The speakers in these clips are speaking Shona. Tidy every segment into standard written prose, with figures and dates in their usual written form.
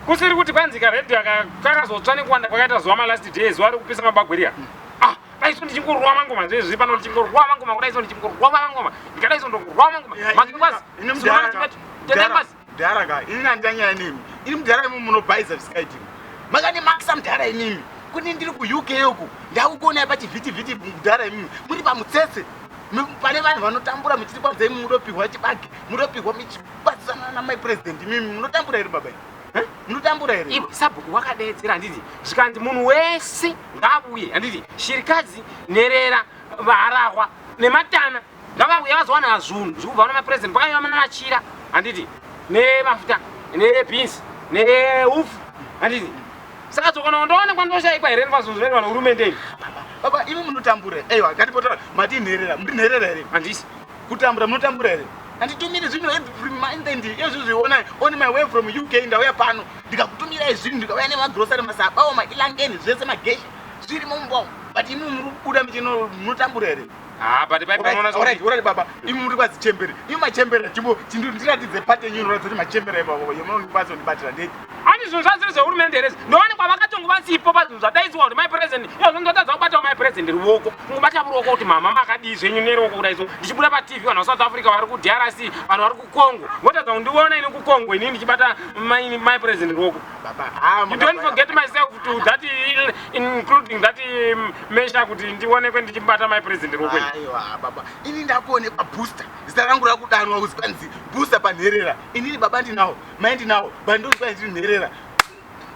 Kusiri kuti kwanzi karedhiyo aka kakazotsva nekuwanda kwakaita zuva malast days, zuva rekupisa mabagwiriya. Ah, dai so ndichingorwa mangoma zvezvi pano ndichingorwa mangoma kudai so ndichingorwa mangoma ndikadai so ndongorwa mangoma. Makingwazi. Ini mudhara. Mudhara ka, ini handina nyaya nemi. Ini mudhara imi munobhaiza zvisikaiti. Makandimakisa mudhara imimi. Kuni ndiri kuUK uku, ndakukuonai pachivhitivhiti mudhara imimi. Muri pamutsetse. Pane vanhu vanotambura muchiri kwanza imi mudopihwa chibage, mudopihwa michibatsana namai president imimi munotambura here baba? Eh? Munotambura here? Iwe sabhuku wakadeedzera handiti zvikanzi munhu wese ngaavuye handiti shirikadzi, nherera, vaharahwa nematana ngavauye vazowana zvunhu zvikubva kuna mapresident pakaiva machira handiti nemafuta nebeans neufu handiti saka tsokana ndoonekwa ndoshaikwa here ndipazvinhu zvinoitwa nehurumende iyi. Baba imi munotambura aiwa ngatipotora mati nherera muri nherera here? Handisi. Kutambura munotambura here? Handitumiri zvinhu every month and izvi zvionai on my way from UK ndauya pano ndikakutumirai zvinhu ndikauya nemagrosari masabawo mailangeni zvese magesha zvirimo mumba umu but imi muri kubuda muchino munotambura here? Ah, but pai panoona Alright, alright baba imi muri kwazichembere imi machembere chimbo chindiratidze pate yenyu inoratidza kuti machembere baba yemunondikwanisa kundibatira ndei Ani zvinhu zvazviri zvehurumende here izvi? Ndowanikwa vakatongo vasipo pazvinhu zvadaidzwa kuti mai president izvozvo ndotadza kubatawo mai president ruoko kungobata ruoko kuti mama makadii zvenyu neruoko kudai so ndichibuda patv vanhu vasouth africa vari kudrc vanhu vari kucongo votadza kundiona ini kucongo inini ndichibata mai mai president ruoko baba ah, you don't forget myself to that including that measure kuti ndionekwe ndichibata mai president ruoko aiwa baba ini ndakuonekwa booster zita rangu rakudanwa kuzi kwanzi booster panherera inini baba ndinawo mai ndinawo but ndozwa ndiri nherera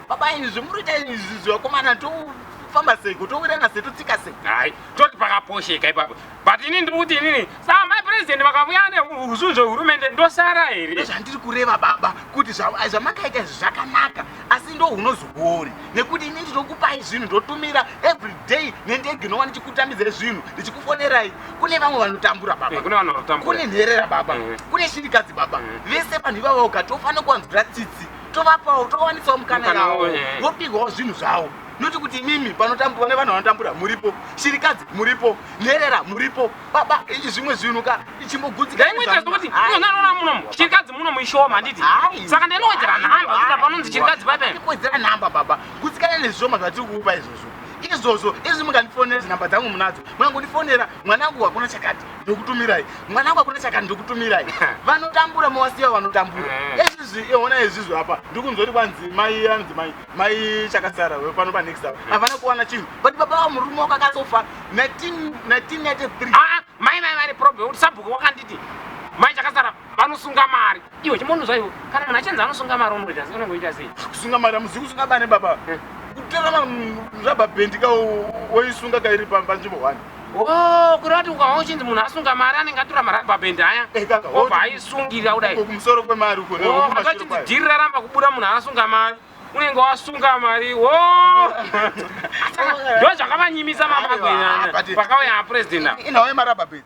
baba ini zvemunoita izvi zvakomana tofamba seiko towirana sei totsika sei hai toti pakaposheka ipapo but ini ndiri kuti inini saa mai president vakavuya nezvinhu zvehurumende ndosara here ndozvandiri kureva baba kuti zvamakaita izvi zvakanaka asi ndo hunozihuori nekuti ini ndinokupai zvinhu ndotumira every day nendege nova ndichikutambidzai zvinhu ndichikufonerai kune vamwe vanotambura baba eh, kune vanhu vanotambura kune nherera baba eh. kune shirikadzi baba eh. vese vanhu ivavo ka tofanira kuvanzwira tsitsi tovapawo towanisawo mukana yavo vopihwawo zvinhu zvavo noti kuti imimi panotambura pane vanhu vanotambura muripo shirikadzi muripo nherera muripo baba zvimwe zvinhu ka ichimbogudzikaingoita sokuti unoona munomu shirikadzi munomu ishoma handiti saka ndinowedzera nhamba kuita panonzi shirikadzi paipai kuwedzera nhamba baba gutsikana nezvishoma zvatiri kukupa izvozvo izvozvo izvi mukandifonera nhamba dzangu munadzo mukangondifonera mwanangu hakuna chakati ndokutumirai mwanangu hakuna chakati ndokutumirai vanotambura mowasiya vanotambura eh. ezvizvi ona izvizvi apa ndikunzwa kuti kwanzi mai anzi mai mai chakasara pano panext apa eh. havana kuwana chinhu but baba vavo murume wako akasofa 1993 ah, mai mai vane problem kuti sabhuku wakanditi mai chakasara vanosunga mari Iwe chimbono iwe kana munhu achinzi anosunga mari unoita sei unenge uchiita sei? Kusunga mari hamuzivi kusunga bane baba. Eh. Kutora rubber band ka woisunga ka iri panzvimbo one. Oh, kureva kuti ukaona uchinzi munhu asunga mari anenge atora marubber band aya. Eh, kaka. Obva aisungira kudai. Kumusoro kwemari uko. Oh, achinzi dhiri raramba kubuda munhu asunga mari. Unenge wasunga mari. Oh. Ndo zvakavanyimisa mama gwenya. Pakauya president. Inawo yemarubber band.